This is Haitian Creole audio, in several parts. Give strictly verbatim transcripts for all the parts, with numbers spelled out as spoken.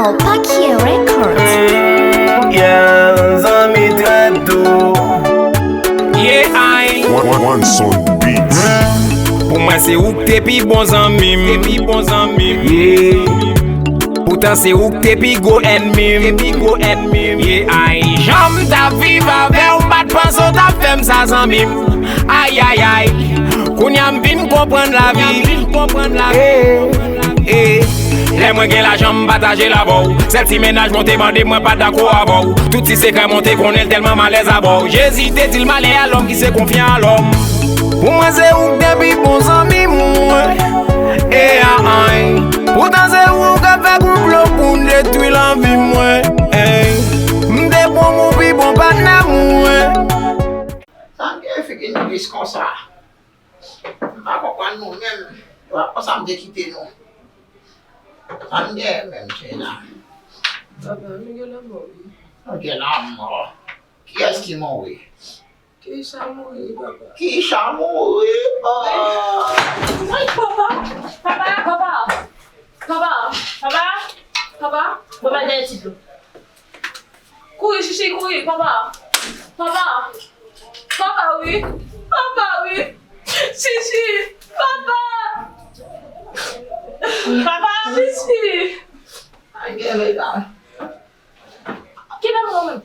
Paquier Records. Yeah, zanmi trè tou. Yeah, ay. One, one, one Sound Beats. Pou mwen se ou k te pi bon zanmi m. Te pi bon zanmi m. Yeah. Poutan se ou k te pi gwo ènmi m. Te pi gwo ènmi m. Yeah, ay. Jan m t ap viv avè w, m pa t panse w t ap fè m sa, zanmi m. Ay, ay, ay. Kounye a m vin konprann lavi. Vin konprann lavi. Eh, eh. Lè mwen gen lajan, m pataje l avè w. Sèl ti mennaj mwen te mande, mwen pa dakò avè w. Tout ti sekrè mwen te konnen l, tèlman m alèz avè w. Jezi te di l, malè a lòm ki se konfyan a lòm. Pou mwen se ou k te pi bon zanmi mwen. E a ay. Poutan se ou k ap fè konplo pou n detwi lavi mwen. Ey. M te pran w pou pi bon patnè mwen. Sa m gen figi n tris konsa. M pa konprann nou menm. Yo pa konsa m te kite nou. Sa m gen menm Sheila. Papa, nou gen lanmò wi. Nou gen lanmò. Kiyès ki mouri? Keisha mouri, papa. Keisha mouri? Oh. Papa! Papa! Papa! Papa! Papa! Papa! Papa! Papa! Papa! Papa! Kouri, Chichi, kouri, papa. Papa. Papa, wi. Papa, wi. Chichi, papa. Papa, Chichi. Ay, gen legal. Ki papa ou menm?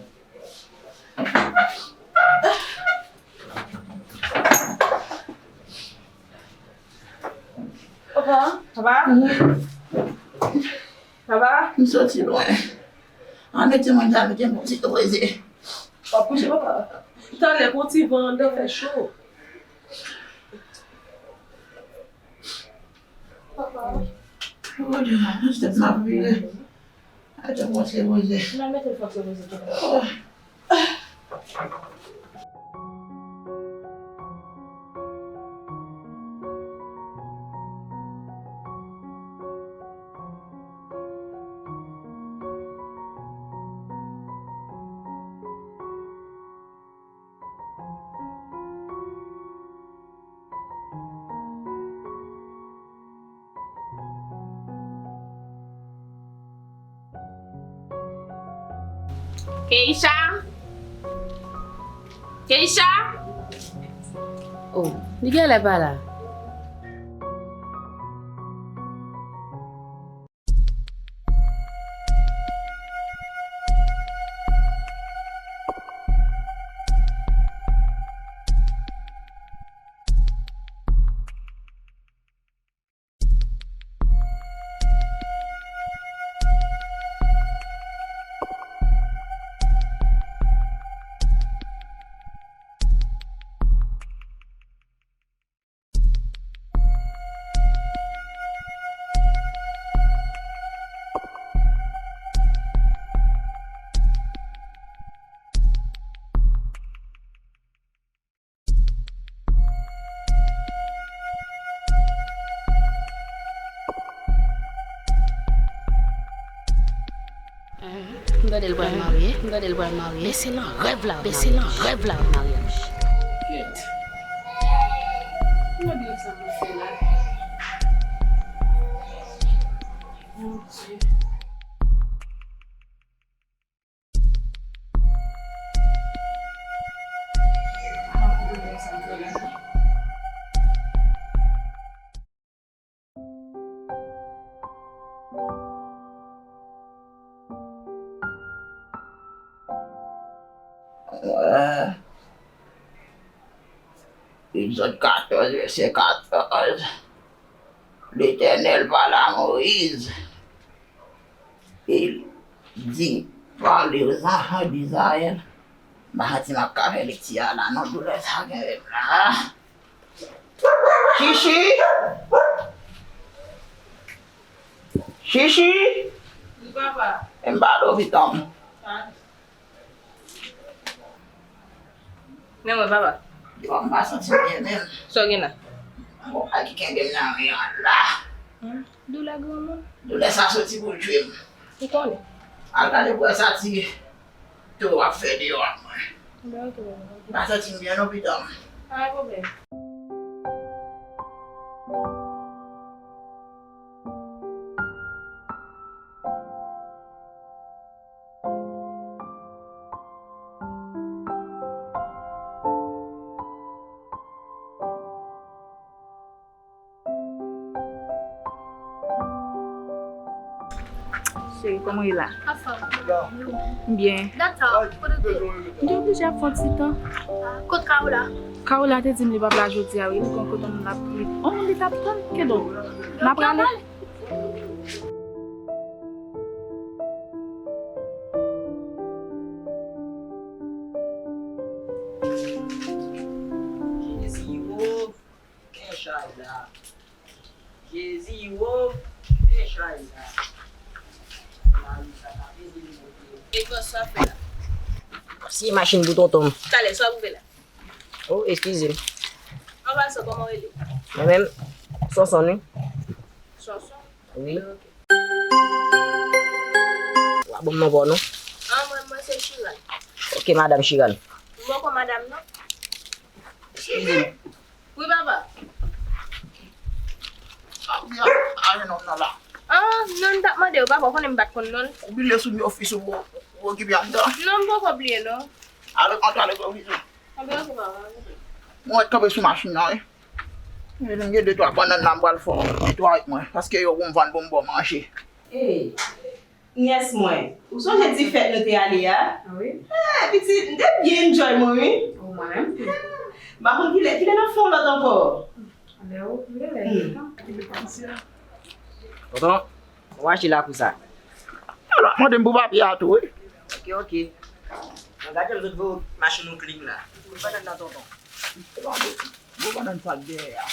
Papa. Papa. Papa. M soti lwen. An mete mwen la, mete mwen ti poze. W ap kouche, papa? Talè, gon ti van anndan, fè cho. Papa. Oh, Dieu, tèt m ap vire. Ay, tèt mwen se poze. Nan mete l fòk se poze, papa. Oh. Keisha? Keisha? Oh, li genlè pa la. M tande l pral marye. M tande l pral marye. Men se nan rèv la, men se nan rèv la maryaj. Kyèt. M tande sa pou fè la. Bondye. Egzòd katòz, vèsè katòz. Letènèl pale a Moyiz. E li di, pale aux enfants d'Israël. M pa santi m ap ka fè lekti a la non, doulè sa kenbe m la. Chichi! Chichi! Wi, papa. E m pale w pitan. Men mwen, papa. Yo, m pa santi m byen menm. Sa w gen la? Bon, a ki kenbe m nan ri an la. Hmm? Doulè granmoun. Doulè sa soti pou l tchwe m. Ou konnen. Al gade pou wè sa ti to ap fè deyò ak mwen. Dakò. M pa santi m byen non, pitan. Pa gen pwoblèm. Cheri, kòman w ye la? Anfòm. M byen. Data, kote w te ye? M te oblije ap fè yon ti tan. Kot Kaola? Kaola te di m li p ap la jodi a, wi. Li gon kote moun l ap, li, yon moun li t ap tann. Kidonk, n ap prale. Jezi wo, men chay la. Jezi wo, men chay la. Lari sa ta vin vin monte. E kòman sa fè la? Si machin pou tonton m. Talè, sa pou fè la? Oh, eskize m. Anba sa, kòman w rele? Mwen menm, Sonson, wi. Sonson? Wi. Ok. W a ban m non pa w non? Ah, mwen, mwen se Chiran. Ok, madanm Chiran. M poko madanm non. Eskize m. Wi, papa. Ah, oubyen, a, a, non, non, la. Ah, non, m t ap mande w, papa, w konnen m pa t konn non l. Ou bliye sou mi ofis ou, ou, ou okipe anndan? Non, m poko bliye non. Ale, antre, ale, ofis ou. Anben, ok, papa. Mwen kanpe sou machin nan, wi. Mwen gen de twa bannann la, m pral fè yon ti twa avèk mwen, paske yo pou m vann pou m ba w manje. Ey, nyès mwen, ou sonje ti fèt nou te ale a? Wi. Eh, pitit, m te byen enjoy mwen, wi. O, mwen menm tou. M pa konn kilè, kilè n ap fè yon lòt ankò? Lè ou vle, lè ou gen tan. Tonton, w achte lakou sa. Alò, mande m pou papye a tou, wi. Ok, ok. Mwen gade lòt vo machin ou klik la. Ou pa nan nan tonton. Gwo bannann sa k dèyè a.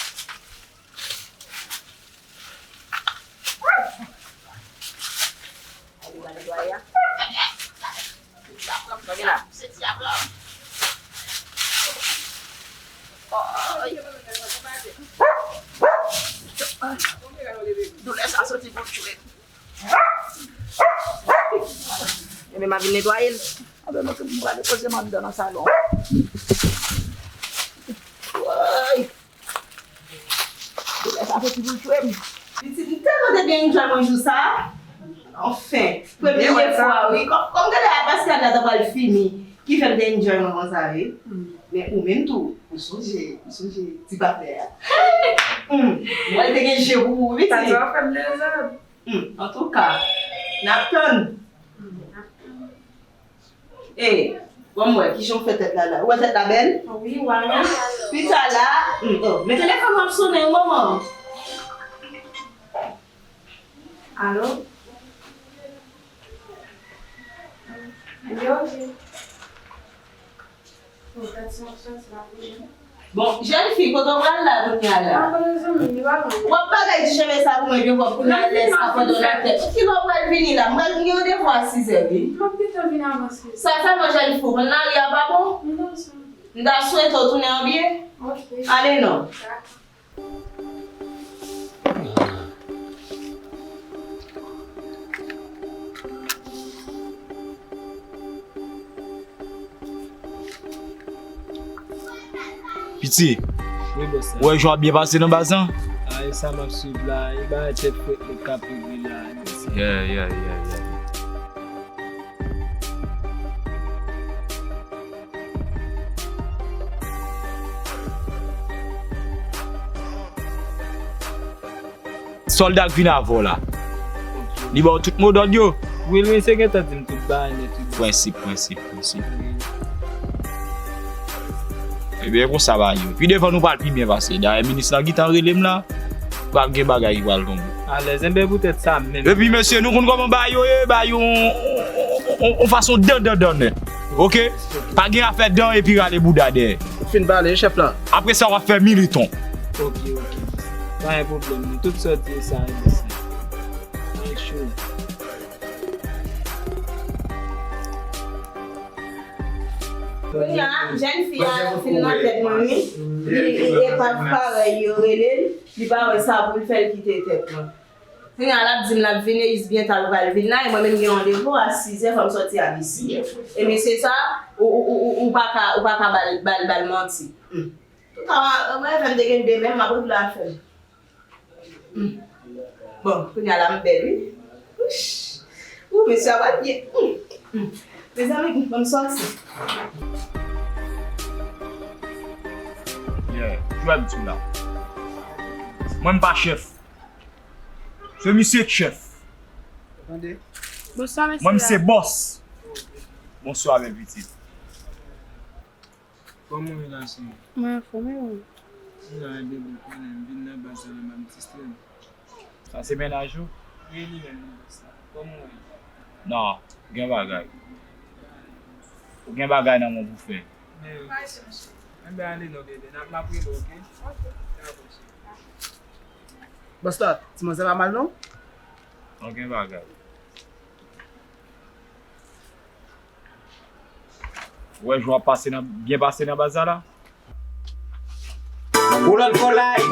Ou ka netwaye a? Sa gen la? Doulè sa soti pou tchwe. Ebyen, m a vin netwaye l. Anben, mwen, m prale poze m anndan nan salon. Woy! Doulè sa soti pou l tchwe m. Pitit, m tèlman te byen enjoy mwen jou sa. Anfen, premye fwa, wi. Kòm, kòm gade a, paske anndan ta pral fini, ki fè m te enjoy mwen konsa, wi. Men ou menm tou, ou sonje, ou sonje ti patnè a. Mwen te gen je pou ou, wi, pitit. Sa fè m plezi. Hmm, antouka, n ap tann. E, ban m wè, kijan w fè tèt la la? Ou wè tèt la bèl? Wi, w a wè. Pita la, hmm, oh, men telefòn w ap sonnen, manman. Alo? Wi, ok. Bon, jèn fi, kote w pral la kounye a la? W ap bagay ti cheve sa pou mwen, gen kòb kounye a lè sa fè dòlè tèt. Kilè w pral vini la? M pral gen yon devwa a sizè, wi. Sa sèlman jèn fi, w konn lari a pa bon? M ta swete w tounen an byen. Ale non. Piti, wi, bòs la. Ou wè jan w ap byen pase nan baz lan? A, e sa m ap swiv la. E bagay tèt frèt mwen k ap regle la. Yeah, yeah, yeah, yeah. Sòlda k vin avè w la, li ba w tout modòd yo? Wi, wi, se gentan di m tout bagay nèt, wi. Prensip, prensip, prensip. Ebyen, konsa bagay yo. Pi devan nou pral pi byen pase. Dayè, minis lan gentan rele m la. Pral gen bagay ki pral tonbe. Alèz, enben poutèt sa menm. Epi mesye, nou konn kòman bagay yo ye, bagay yo on, on, on, on fason dan, dan, dan nèt. Oke? Pa gen afè dan epi rale bouda dèyè. Ou fin pale, chèf la. Apre sa, w ap fè militon. Oke, oke. Pa gen pwoblèm. Tout sa w di sa, e sa. Make sure. Kounye a, jèn fi a fin nan tèt mwen, wi. Li, li epav parèy yo rele l, li pa wè sa pou l fè l kite tèt mwen. Kounye a, l ap di m l ap vini, e jis byen ta l pral vin la, e mwen menm gen randevou a sizè, fò m sòti a de sizè. E mesye sa, ou, ou, ou, ou, ou pa ka, ou pa ka ba l, ba l, ba l manti. Hmm. Antouka, mwen, mwen fè m te gen de men, m ap regle afè m. Hmm. Bon, kounye a la m bèl, wi. Wouch. Ou, mesye a pral byen. Hmm. Hmm. Mezanmi, bon, m sòti. Yeah, jwè m sou la. Mwen m pa chèf. Se misye k chèf. Tande. Bonswa, mesye. Mwen, m se bòs. Bonswa, bèl pitit. Kòman w ye, gason? Mwen anfòm, e ou? M la, bebe, konnen m vin nan baz la, m ap distrè m. Sa se mennaj ou? Wi, li menm, non, bòs la. Kòman w ye? Non, gen bagay. Ou gen bagay nan men w pou fè. Men, enben, ale non, bebe, n ap, m ap rele w, oke? Dakò, cheri. Bòs la, ti manzè pa mal, non? Non, gen bagay. Ou wè jan w ap pase nan, byen pase nan baz la la? Roland for life.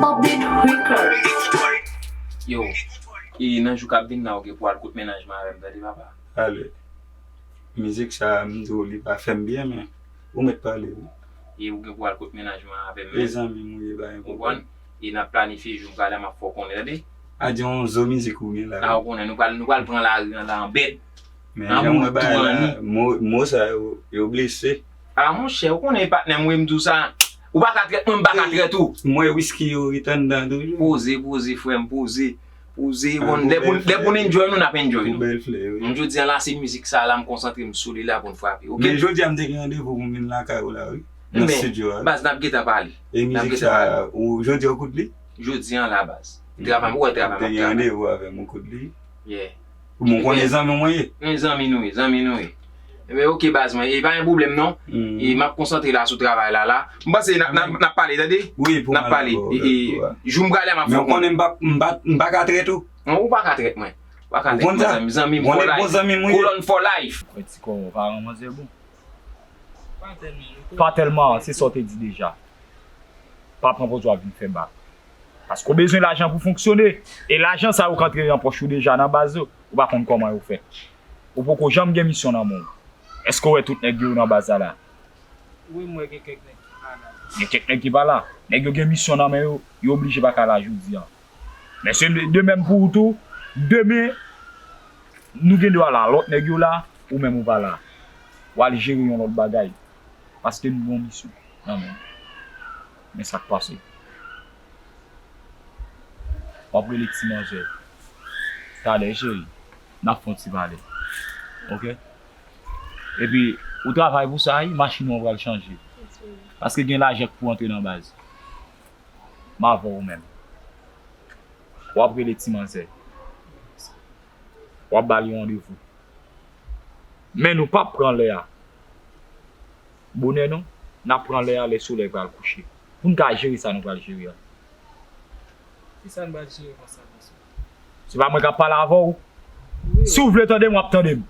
Update Record. Yo, e nan jou k ap vin la, ou gen pou al kout mennaj mwen avè m, tande, papa. Ale. Mizik sa a, m di w, li pa fè m byen, men ou mèt pale, wi. E ou gen pou al kout mennaj mwen avè m, men. E zanmi m ou ye, pa gen pwoblèm. Ou konprann? E n ap planifye jou m prale a, m ap fè w konnen, tande? A di yon zo mizik ou gen la, wi. A, ou konnen, nou pral, nou pral pran lari an la an bèt. Men jan mwen bay la, mo, mo sa yo, yo blese. A, monchè, ou konnen patnè m, wi, m di w sa. Ou pa ka trèt mwen, m pa ka trèt ou. M wè wiski yo ret anndan toujou. Poze, poze, frè m, poze. Poze, bon, lè pou, lè pou n enjoy nou, n ap enjoy nou. Pou bèl flè, wi. M jodi a la, se mizik sa la, m konsantre m sou li la pou n frape, oke? Men jodi a, m te gen randevou pou m vin lakay ou la, wi. Nan estidyo a, wi. Baz, n ap gentan pale. E mizik sa, ou, jodi a, ou kout li? Jodi a la, baz. Travay, ou wè travay m ap travay. Ou te gen randevou avè m, ou kout li? Yeah. Bon, ou konnen zanmi mwen ye. Yon zanmi nou ye, zanmi nou ye. Ebyen, oke, baz mwen, e pa gen pwoblèm non. E m ap konsantre la sou travay la, la. M panse n ap, n ap, n ap pale, tande? Wi, pou m al pale. Jou m prale a, m ap fè w konnen. Men ou konnen m pa, m pa, m pa ka trèt ou. Non, ou pa ka trèt mwen. Ou pa ka trèt mwen, zanmi, zanmi m for life. Kolòn for life. Mwen ti kò, paran manzè bon. Pa tèlman, non. Pa tèlman, se sa w te di deja. Pa pran pòz w ap vin fè bak. Paske w bezwen lajan pou fonksyone. E lajan sa yo k antre nan pòch ou deja nan baz yo, ou pa konn kòman yo fèt. Ou poko janm gen misyon nan men w. Èske w wè tout nèg yo nan baz la la? Wi, m wè gen kèk nèg ki pa la. Gen kèk nèg ki pa la. Nèg yo gen misyon nan men yo, yo oblije pa ka la jodi a. Men se de, de menm pou ou tou, demen, nou gen dwa la, lòt nèg yo la, ou menm ou pa la. W al jere yon lòt bagay. Paske nou gen yon misyon nan men nou. Men sa k pase. W ap rele ti manzè. Talè, cheri, n ap fè yon ti pale. Oke? Epi, ou travay pou sa, wi, machin ou an pral chanje. Paske gen lajan k pou antre nan baz. M avè w menm. W ap rele ti manzè. W ap ba li randevou. Men nou p ap pran lè a bonè non. N ap pran lè a lè solèy pral kouche. Pou n ka jere sa nou pral jere a. Kisa n pral jere konsa, mesye? Se pa mwen k ap pale avè w. Wi. Si w vle tande m, w ap tande m.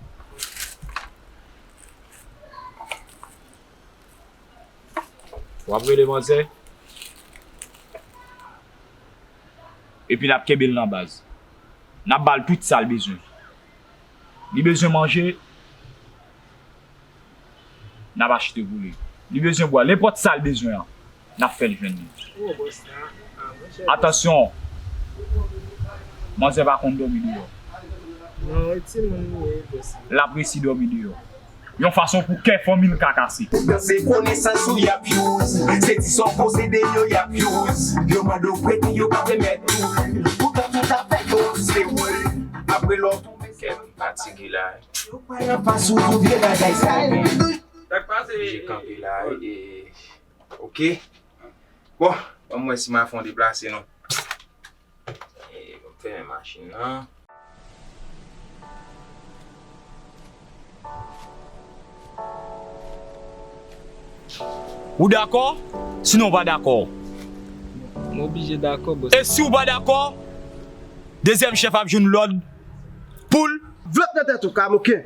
W ap rele manzè. Epi n ap kenbe l nan baz. N ap ba l tout sa l bezwen. Li bezwen manje, n ap achte pou li. Li bezwen bwè, nenpòt sa l bezwen an, n ap fè l jwenn li. Oh, bòs la. Ah, monchè, bòs. Atansyon, manzè pa konn dòmi deyò. Non, e timoun li ye, bòs la. L ap resi dòmi deyò. Yon fason pou kè fanmi l ka kase. Se konesans ou y ap use, se ti sa w posede yo y ap use. Yo mande w prete, yo pa remèt ou. Poutan tout afè yo se wè. Apre lè w tonbe, se fatige la. Yo pa nan fas ou pou vye bagay sa yo. Sa k pase? Oblije kanpe la, e, oke. Bon, ban m wè si m a fè yon deplase non. E, ban m fèmen machin nan. Ou dakò? Sinon w pa dakò. M oblije dakò, bòs. E si w pa dakò, dezyèm chèf ap jwenn lòd pou l. Vlòt nan tèt ou, kamoken.